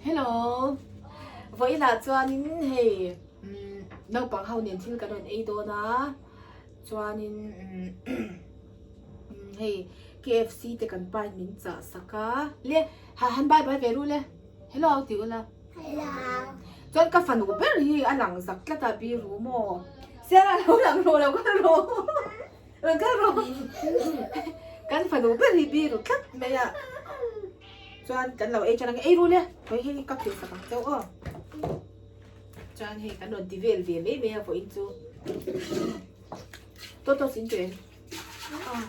Hello vawiinah chuanin hei naupang ho nen thil kan rawn ei dawn a chuanin hei KFC te kan pa in min chah sak a le han bye bye ve ru le hello tih ula chuan ka fanu ber hi a lang zak tlat a biru maw Sierra lo lang rawh lo kal rawh. Rawn kal rawh. Kan fanu ber hi biru tlat mai a. Chuan kan lo ei tan ang ei ru le. Hei hei ka phil sak ang chauh aw. Chuan hei kan rawn ti vel ve mai mai a vawiin chu. To to sin chu em. Ah.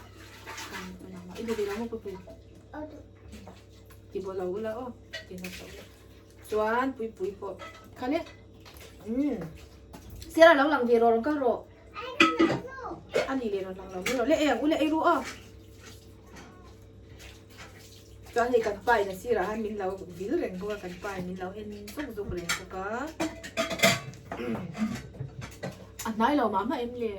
I duh ve lo maw pui pui. Ti bo lo ula aw. Ti na chauh ula. Chuan pui pui pawh. Khale. Um. Sera lo lang ve rawh rawn kal rawh. A ni leh rawn lang lo mai rawh. Le ei ang u le ei ru aw. Chuan hei kan pa in a sirah hian min lo vil reng bawk a, kan pa in min lo en zuk zuk reng bawk a. A hnai lo mah mah em le.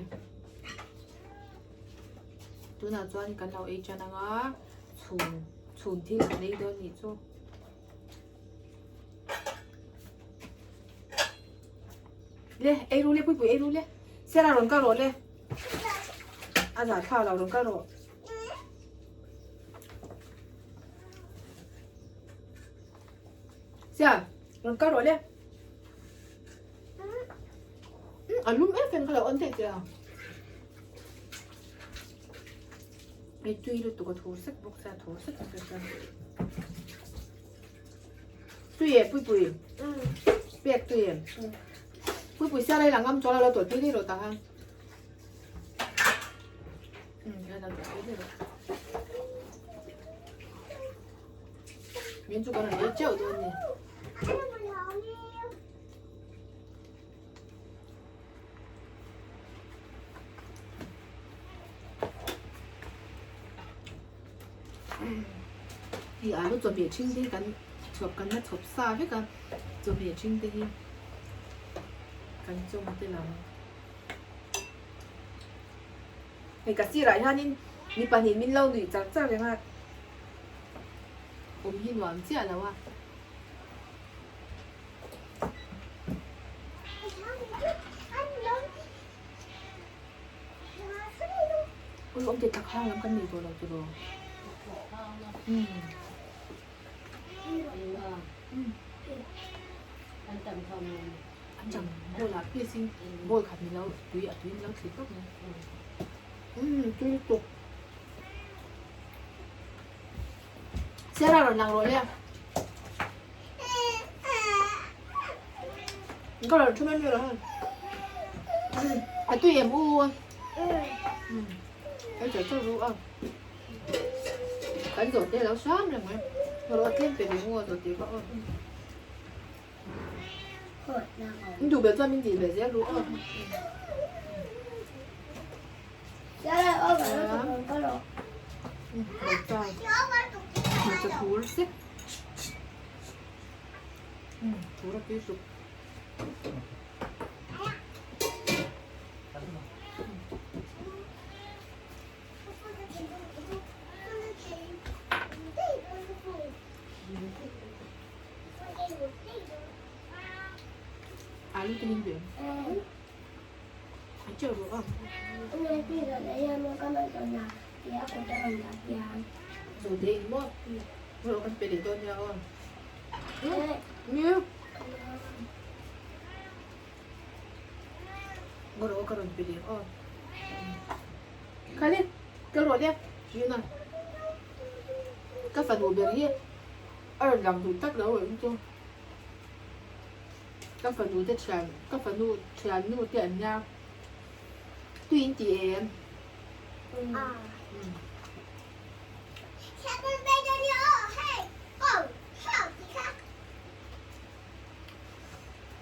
Tunah chuan kan lo ei tan ang a, chhum chhum thil kan ei dawn nih chu. Le ei ru le pui pui ei ru le Sera rawn kal rawh le a zah thla lo rawn kal rawh Sia rawn kal rawh le a lum em em kha lo on theih che a ei tui lutuk a thur sek bawk sia thur sek sek sia Tui e pui pui. Pek tui em. Pui pui sia lai lang ngam chuan lo tawlh tui dei rawh tah khan. Hian lo tawlh tui dei rawh. Min chu kan rawn ei teuh dawn ni. Hei alu chawhmeh ṭhing te hi kan chhawp kan la chhawp sa vek a chawhmeh ṭhing te hi kan chawm tel ang hei ka sirah hianin mi pahnih min lo nuih char char reng a awm hi nuam chiah lo a. Ui awm te tak hang lam kan nei tawh lo tiraw. An cham bowl ah piece in bowl khat ni lo tui a tui in lo thlit vak mai. Tui lutuk. Sierra rawn lang rawh le. Ka rawn thu mai mai rawh hei. A tui em u. Ei chawt chawt ru a. Kan zawh te lo hram reng mai. Rawh tlem pe ve ngu a zawh te kha aw. In duh belh chuan min dil belh zel ru aw. Hmarcha thur sek. Thur a tui tuk. Alu te hin ve. Ka fanu ber hi a rawn lang duh tak lo ang chu. Ka fanu te thian ka fanu thiannu te an nia tui in ti em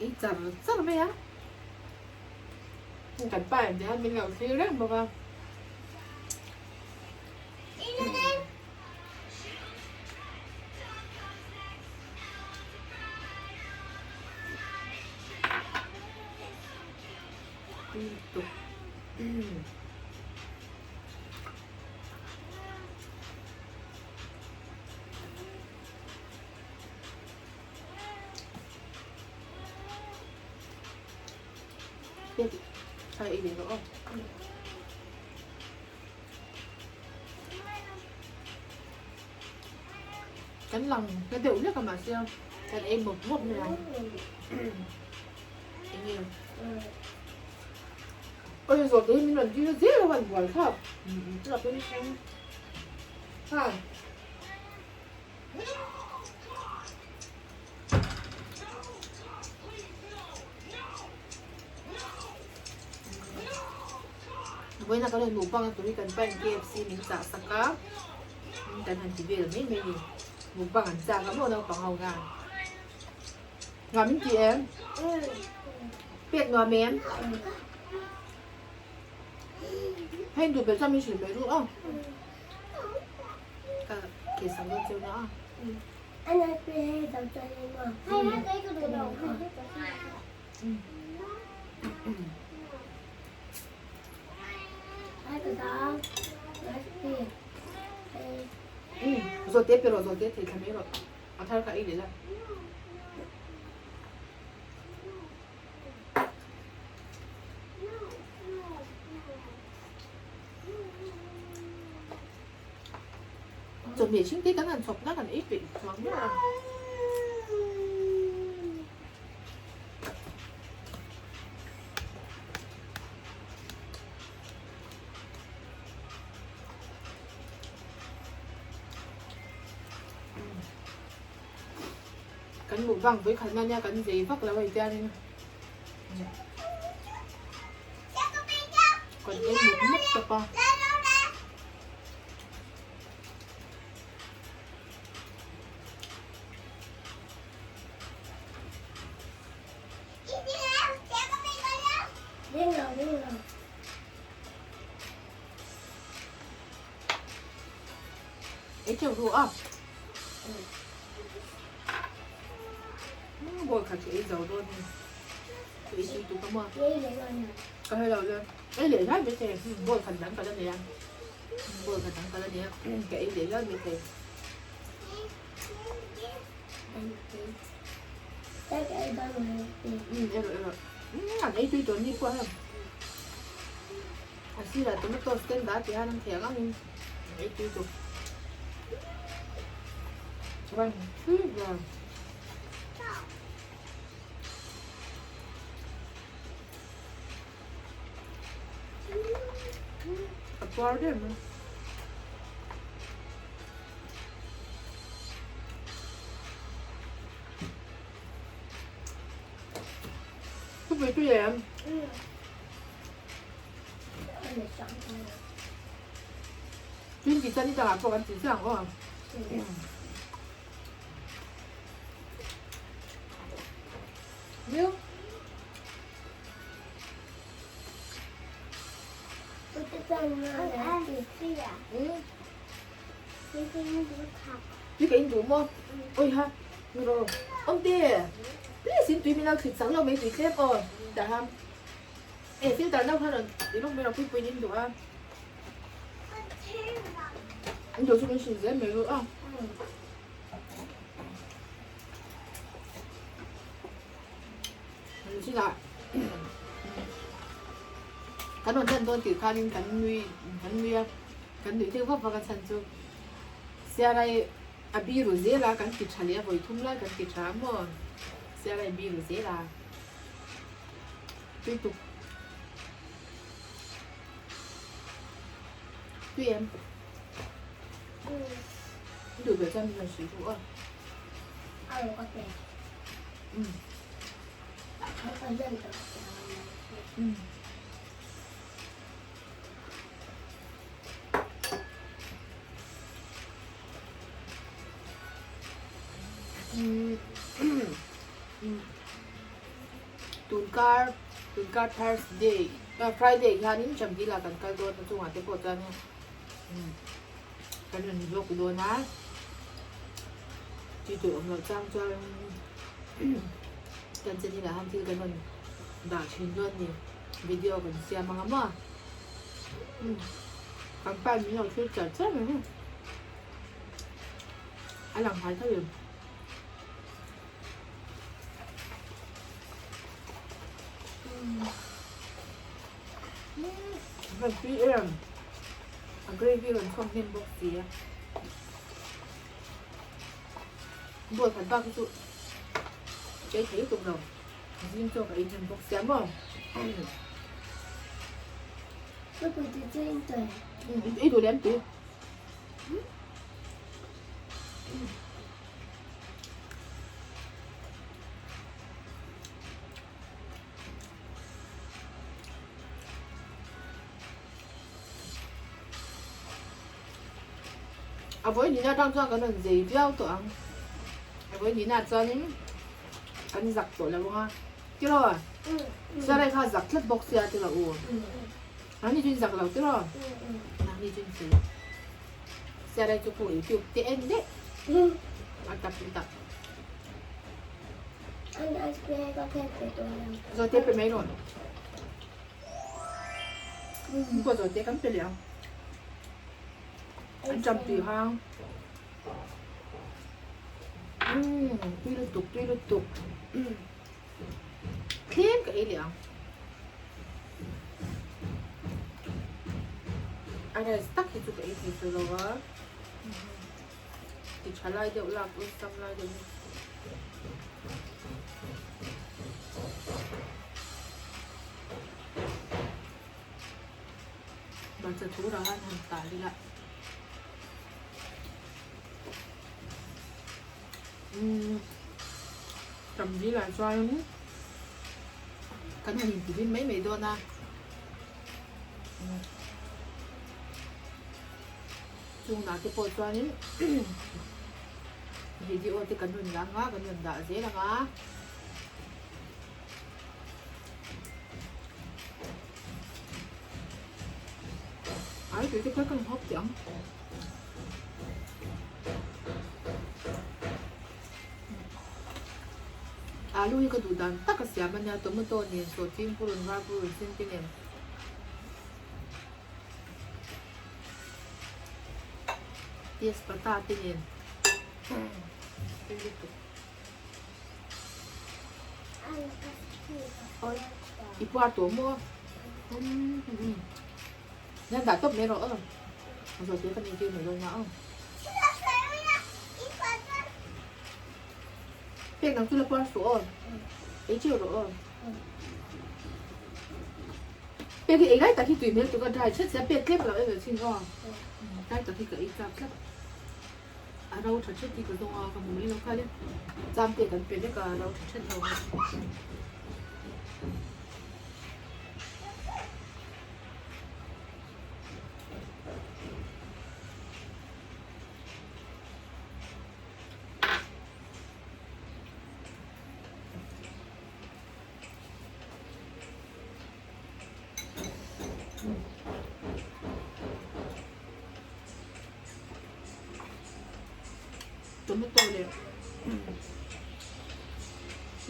ei char char mai a kan pa em te hian min lo thlir reng bawk a. Pek tha ei leh rawh aw. Kan lang na deuh hlek a mahse kan ei mawp mawp mai ang. Enge? Oi zawh te hi min rawn tir zel a han bual thlak. Ha. Vawiina kan rawn mukbang a turi kan pain KFC min chah sak a, kan han ti vel mai mai ni. Mukbang an chak a maw naupang ho khan. Nuam in ti em? Pek nuam em? Hei duh ber chuan min hrilh mai ru aw. Ka ke sak dawn cheu na a. Zawhte pe rawh zawhte thei thla mai rawh a thar kha ei leh la. Chawhmeh hring te kan han chhawp na kan ei peih chuang miah a. Kan mukbang vawikhat na nia kan zei vak lo hei tiangin kan ei muk muk tawp a. Ei teuh ru a. Bawi khat chu ei zo dawn ni. Ei tui tuk a maw. Ka hre lo le. Ei leh hlai mai thei. Bawi khat dang ka la nei a. Bawi khat dang ka la nei a. Ka ei leh hlai mai thei. Erawh erawh. An ei tui tawn ni pawh hei. A sirah tomato stand dah tih hian an thei ang angin an ei tui tuk. Chuan tui ber. A puar der mai. Thupui tui em? Tui ti chuan nidangah pawh kan ti chiang aw. Miu. Tui ka in duh maw? Oi ha, mi rawh. Awmte, please in tui min lo thlit sak lo mai tui tlem aw. Tah ha. E filter no kha rawn ti lawk mai rawh pui puiin in duh a. In duh chu min hrilh zel mai ru a. An chinah kan rawn lan dawn tih khanin kan nui kan nui a, kan nuih deuh vak vak a chhan chu Siarai a biru zel a kan ti tha leh a vawi thum lai kan ti tha a maw Siarai biru zel a tui tuk tui em duh ber chuan min rawn hrilh duh a. Tunkar tunkar Thursday Friday hianin Chamdila kan kal dawn a chungah te pawh chuan kan rawn vlog dawn a tih tur awm loh chang chuan kan channel ah hian thil kan rawn dah thin dawn a ni video kan siam ang a maw kan pa in min lo thlir char char mai a lang nghal tho em. A van tui em. A gravy rawn chhuak hnem bawk si. Bowl khat bak hi chu ka ei thei lutuk lo. Zing chaw ka ei hnem bawk sia maw. Ka pui tui chu in tui. I duh lem tui. A vawi nihna atang chuan kan rawn zei viau tawh ang. A vawi nihna chuanin kan zak tawh lo ang a. Tiraw? Sarai kha zak tlat bawk sia tiraw u? Nangni chu in zak lo tiraw? Nangni chu in fel. Sarai chu khu YouTube te en daih. A tap in tap. Zawhte pe mai rawh. Pawh zawhte kan pe leh ang. An ṭam tui hang. Umm tui lutuk tui lutuk. Tlem ka ei leh ang. A rice tak hi chu ka ei thei tawh lo a. Ti tha lai deuh lak awlsam lai deuh hi. Hmarcha thu rang an han tal ila. Umm tam zil ah chuan kan han inti hlim mai mai dawn a. Chungah te pawh chuanin video te kan rawn la ang a, kan rawn dah zel ang a. Ai tui te kha kan hawp teh ang. Alu hi ka duh dan tak a siam a nia, tomato nen, sawhching purun var purun sen te nen. Tespata te nen tui lutuk. Oi i puar tawh maw? Umm Nan dah tawp mai rawh aw. Zawh te kan entir mai dawn a aw. Pek nang chu la puar suh aw. Ei cheu rawh aw. Pek hi ei lai tak hi tui hmel tuk a dry thet sia pek tlem lo em chin aw. Lai tak hi ka ei chak tlat. A ro tha thet hi ka zawng a ka hmu mai lo kha le. Cham te kan pe vek a ro tha thet ho. Tomato leh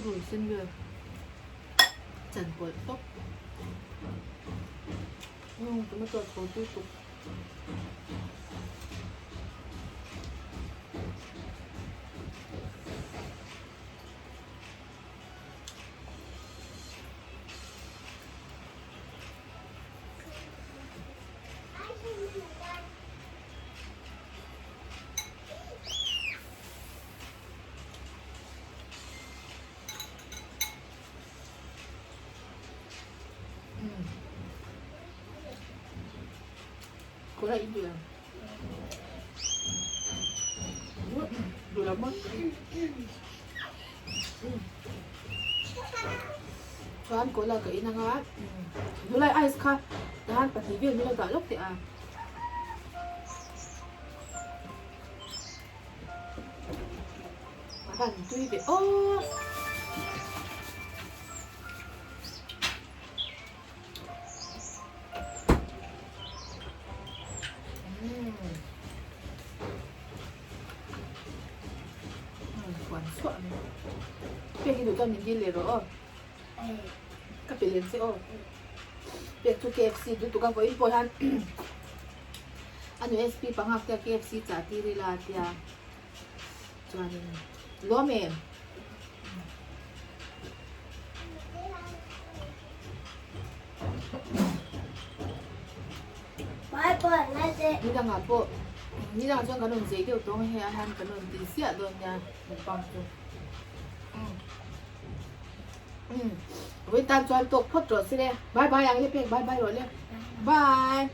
run sen vel chan pawlh tawp. Tomato a tho tui tuk. Kawra in duh em? Duh lo maw? Chuan cola ka in anga Dulai ice kha tahan pahnih vel min lo dah lawk teh a. A van tui ve aw. Huan chhuah mai. Pek hi duh chuan min dil leh rawh aw. Ka pe lem che aw. Pek chu KFC duh tuk a vawiin pawh hian a nu SP pangak te KFC chah tir ila a tia. Chuanin lawm em? Ni dangah pawh ni dangah chuan kan rawn zei deuh tawng hei ah hian kan rawn ti ziah dawn nia mukbang chu. Umm vawiin tan chuan tawk phawt rawh se le. Bye bye ang le pek bye bye rawh le. Bye.